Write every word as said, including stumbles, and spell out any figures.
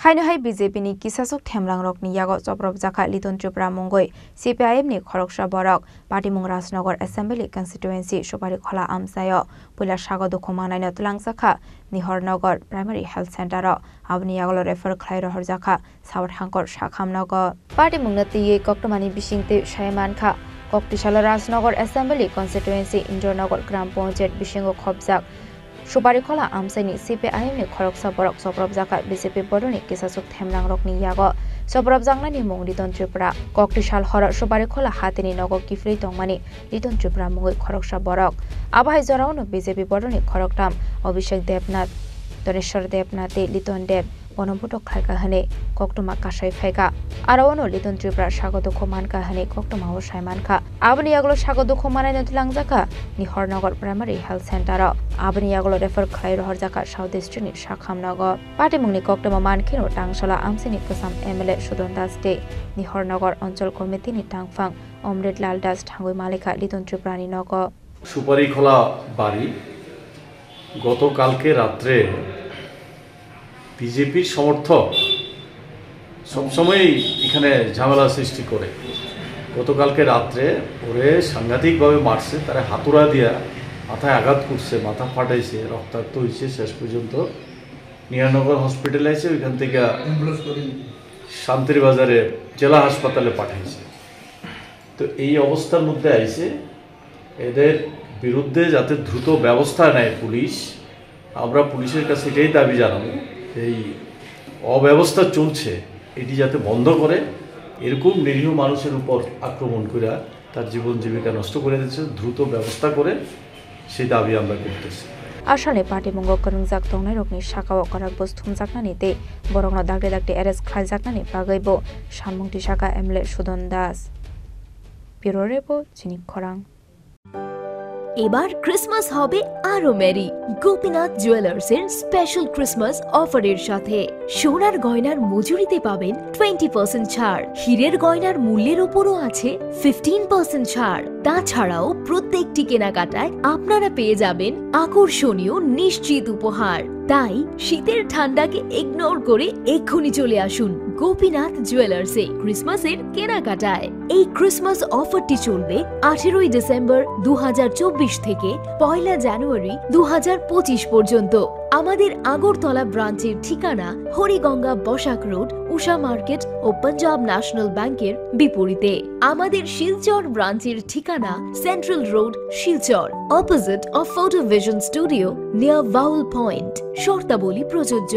Haino hai B J P ni kisasuk themrangrokni yago chopropjakha Liton Tripura mungwi C P I M ni khoroksa borok. Patimung Rajnagar Assembly Constituency Suparikhola amchaio puila sago dukhu manaino twlangjakha Nihornagar Primary Health Center o, aboni yagulo refer khlai rohorjakha Sawathangkor Sakhamnogo. Patimungno twiwi koktwmani bisingtwi sai mankha, Koktisalo Rajnagar Assembly Constituency Indranagar Gram Panchayat bisingo khopjak Suparikhola amchaini C P I M ni khoroksa borok chopropjakha B J P bodolni kisasuk themrangrokni yago. Chopropjaknani mung Liton Tripura. Koktisal horo Suparikhola hatini nogo kiphilwi tongmani Liton Tripura mungwi khoroksa borok. Abo hai jorao no B J P bodolni khoroktham Abhishek Debnath, Dhaneshwar Debnath tei Liton Deb bono butok khlaikha hwnwi koktwma kasai phaikha. Aro ono Liton Tripura sago dukhu mankha hwnwi koktwmao sai mankha. Aboni yagulo sago dukhu manaino twlangjakha Nihornagar Primary Health Center o. Aboni yagulo refer khlai rohorjakha South District ni Sakhamnogo. Patimungni koktwma mankheno tangsala amchaini kwcham M L A Sudon Das tei Nihornagar Anchal Committee ni tangphang Omrit Lal Das thangwi malikha Liton Tripura ni nogo. সুপারিখোলা বাড়ি। গতকালকে রাত্রে বিজেপির সমর্থক সবসময়ই এখানে ঝামেলা সৃষ্টি করে। গতকালকে রাত্রে ওরে সাংঘাতিকভাবে মারছে, তারা হাতুড়া দিয়া মাথায় আঘাত করছে, মাথা ফাটাইছে, রক্তাক্ত হইছে। শেষ পর্যন্ত নিয়ানগর হসপিটালে আছে, ওইখান থেকে অ্যাম্বুলেন্স করে নিয়ে শান্তির বাজারে জেলা হাসপাতালে পাঠাইছে। তো এই অবস্থার মধ্যে আইছে, এদের বিরুদ্ধে যাতে দ্রুত ব্যবস্থা নেয় পুলিশ, আমরা পুলিশের কাছে এটাই দাবি জানাবো, এই অব্যবস্থা চলছে, এটি যাতে বন্ধ করে। এরকম নিরীহ মানুষের উপর আক্রমণ করে তার জীবন জীবিকা নষ্ট করে দিচ্ছে, দ্রুত ব্যবস্থা করে সেই দাবি আমরা করতেছি। Asalni patimungo kwrwngjak tongnairokni sakao kwrak bus thumjaknani tei borokno dakti dakti arrest khlaijaknani bagwi bo sanmung tisakha M L A Sudon Das. Bureau Report, Chini Khorang. এবার ক্রিসমাস হবে আরো মেরি গোপীনাথ জুয়েলার্সের স্পেশাল ক্রিসমাস অফারের সাথে। সোনার গয়নার মজুরিতে পাবেন টোয়েন্টি পার্সেন্ট ছাড়, হীরের গয়নার মূল্যের উপরও আছে ফিফটিন পার্সেন্ট ছাড়। তাছাড়াও প্রত্যেকটি কেনাকাটায় আপনারা পেয়ে যাবেন আকর্ষণীয় নিশ্চিত উপহার। তাই শীতের ঠান্ডাকে ইগনোর করে এক্ষুনি চলে আসুন গোপীনাথ জুয়েলার্সে ক্রিসমাসের কেনাকাটায়। এই ক্রিসমাস অফারটি চলবে আঠেরোই ডিসেম্বর দু হাজার চব্বিশ থেকে পয়লা জানুয়ারি দু হাজার পঁচিশ পর্যন্ত। আমাদের আগরতলা ব্রাঞ্চের ঠিকানা হরিগঙ্গা বসাক রোড, উষা মার্কেট ও পাঞ্জাব ন্যাশনাল ব্যাংকের বিপরীতে। আমাদের শিলচর ব্রাঞ্চের ঠিকানা central road, Silchar, opposite of photo vision studio, near ভাউল পয়েন্ট। শর্তাবলী প্রযোজ্য।